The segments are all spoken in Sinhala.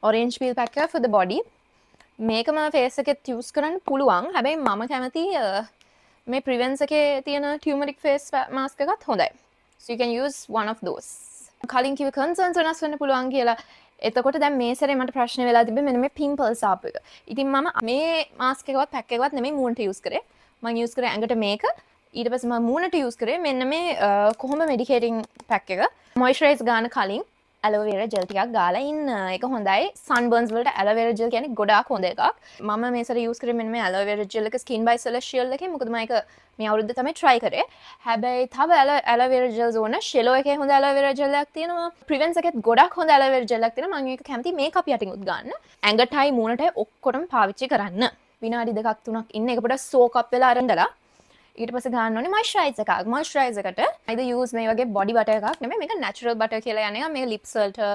Orange peel pack එක for the body. මේක මම ෆේස් එකෙත් යූස් කරන්න පුළුවන්. හැබැයි මම කැමති මේ Prevence එකේ තියෙන turmeric face mask එකත් හොඳයි. So you can use one of those. කලින් කිව්ව කන්සර්න්ස් වෙනස් වෙන්න පුළුවන් කියලා. එතකොට දැන් මේ සැරේ මට ප්‍රශ්න වෙලා තිබ්බේ මෙන්න මේ පිම්පල්ස් ආපු එක. ඉතින් මම මේ මාස්ක් එකවත් පැක් එකවත් නෙමෙයි මූණට යූස් කරේ. මං යූස් කරේ ඇඟට මේක. ඊට පස්සේ මම මූණට යූස් කරේ මෙන්න මේ කොහොම මෙඩිකේටිං පැක් එක. මොයිස්චරයිස් ගාන කලින් ඇලෝවෙරා ජෙල් ටිකක් ගාලා ඉන්න. ඒක හොඳයි. සන්බර්න්ස් වලට ඇලෝවෙරා ජෙල් කියන්නේ ගොඩාක් හොඳ එකක්. මම මේ සැරේ යූස් කරේ මෙන්න මේ ඇලෝවෙරා ජෙල් එක Skin by Celestial එකේ. මොකද මම ඒක මේ අවුරුද්ද තමයි try කරේ. හැබැයි තව ඇලෝවෙරා ජෙල්ස් ඕන. Shelo එකේ හොඳ ඇලෝවෙරා ජෙල් එකක් තියෙනවා. Prevence එකෙත් ගොඩක් හොඳ ඇලෝවෙරා ජෙල් එකක් තියෙනවා. මම ඒක කැමති මේකප් යටින් උත් ගන්න. ඇඟටයි මූණටයි ඔක්කොටම පාවිච්චි කරන්න. විනාඩි 2ක් 3ක් ඉන්න, ඒක පොඩ්ඩක් සෝක් අප් වෙලා අරන් ඊට පස්සේ ගන්න ඕනේ මොයිස්චරයිසර් එකක්. මොයිස්චරයිසර් එකට either use මේ වගේ බොඩි බටර් එකක් නෙමෙයි, මේක නැචරල් බටර් කියලා යන එක. මේක ලිප්ස් වලට,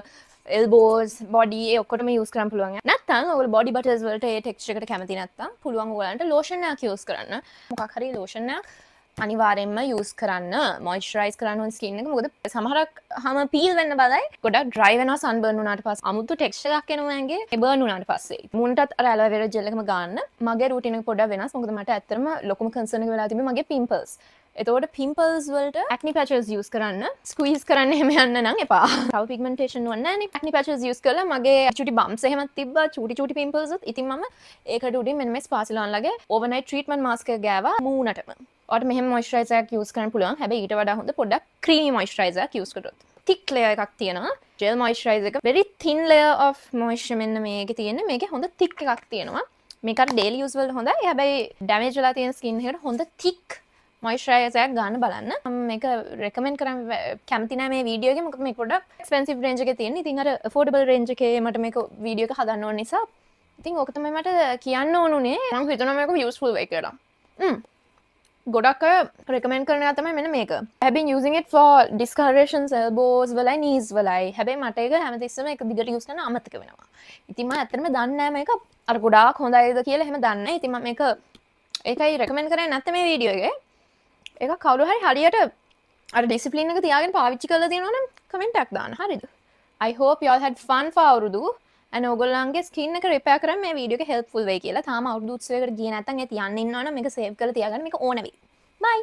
එල්බෝස්, බොඩි ඒ ඔක්කොටම යූස් කරන්න පුළුවන්. නැත්තම් ඔයගොල්ලෝ බොඩි බටර්ස් වලට ඒ ටෙක්ස්චර් එකට කැමති නැත්තම් පුළුවන් ඔයගොල්ලන්ට ලෝෂන් එකක් යූස් කරන්න. මොකක් හරි ලෝෂන් එකක් අනිවාර්යෙන්ම යූස් කරන්න. මොයිස්චරයිස් කරන්න ඕන ස්කින් එක. මොකද සමහරක් හම පීල් වෙන්න බලයි. ගොඩක් ඩ්‍රයි වෙනවා සන්බර්න් වුණාට පස්සේ. අමුතු ටෙක්ස්චර් එකක් එනවා ඇඟේ ඒ බර්න් වුණාට පස්සේ. මූණටත් අර ඇලෝවෙරා ජෙල් එකම ගන්න. මගේ රූටින් එක පොඩ්ඩක් වෙනස්. මොකද මට ඇත්තටම ලොකුම කන්සර්න් එක වෙලා තිබ්බේ මගේ පිම්පල්ස්. එතකොට පිම්පල්ස් වලට ඇක්නි පැචස් යූස් කරන්න. ස්ක්වීස් කරන්න එහෙම යන්න නම් එපා. තව පිග්මන්ටේෂන් වන්න නෑනේ. ඇක්නි පැචස් යූස් කරලා මගේ චුටි බම්ප්ස් එහෙමත් තිබ්බා, චූටි චූටි පිම්පල්ස් උත්. ඉතින් මම ඒකට උඩින් මෙන්න මේ ස්පාසිලෝන් ලගේ ඕවර්නයිට් ට්‍රීට්මන්ට් මාස්ක් එක ගෑවා මූණටම. ඔයාලට මෙහෙම මොයිස්චරයිසර් එකක් යූස් කරන්න පුළුවන්. හැබැයි ඊට වඩා හොඳ පොඩ්ඩක් ක්‍රීමි මොයිස්චරයිසර් එකක් යූස් කරොත්. තික් ලේයර් එකක් තියෙනවා. ජෙල් මොයිස්චරයිසර් එක very thin layer of moisture මෙන්න මේකේ තියෙන්නේ. මේකේ හොඳ තික් එකක් තියෙනවා. මේක අර ඩේලි යූස් වලට හොඳයි. හැබැයි ඩැමේජ් වෙලා තියෙන ස්කින් එකට හොඳ තික් මොයිස්චරයිසර් එකක් ගන්න බලන්න. මම මේක රෙකමෙන්ඩ් කරන්න කැමති නෑ මේ වීඩියෝ එකේ. මොකද මේක පොඩ්ඩක් එක්ස්පෙන්සිව් රේන්ජ් එකේ තියෙන. ඉතින් අර ඇෆෝඩබල් රේන්ජ් එකේ මට මේක වීඩියෝ එක හදන්න ඕන නිසා. ඉතින් ඕක තමයි මට කියන්න ඕනුනේ. මං හිතනවා මේක යූස්ෆුල් වෙයි කියලා. ගොඩක් අය රෙකමෙන්ඩ් කරන එක තමයි මෙන්න මේක. I have been using it for discolorations elbows වලයි knees වලයි. හැබැයි මට ඒක හැමතිස්සෙම එක දිගට යූස් කරන්න අමතක වෙනවා. ඉතින් මම ඇත්තටම දන්නේ නෑ මේක අර ගොඩාක් හොඳයිද කියලා එහෙම දන්නේ නෑ. ඉතින් මම මේක ඒකයි රෙකමෙන්ඩ් කරන්නේ නැත්තේ මේ වීඩියෝ එකේ. ඒක කවුරු හරි හරියට අර ඩිසිප්ලින් එක තියාගෙන පාවිච්චි කරලා තියෙනවා නම් කමෙන්ට් එකක් දාන්න. හරිද? I hope you all had fun for අවුරුදු and ඕගොල්ලන්ගේ ස්කින් එක රිපෙයාර් කරන්න මේ වීඩියෝ එක හෙල්ප්ෆුල් වෙයි කියලා. තාම අවුරුදු උත්සවයකට ගියේ නැත්නම් ඒත් යන්න ඉන්නවා නම් මේක සේව් කරලා තියාගන්න, මේක ඕන වෙයි. බයි.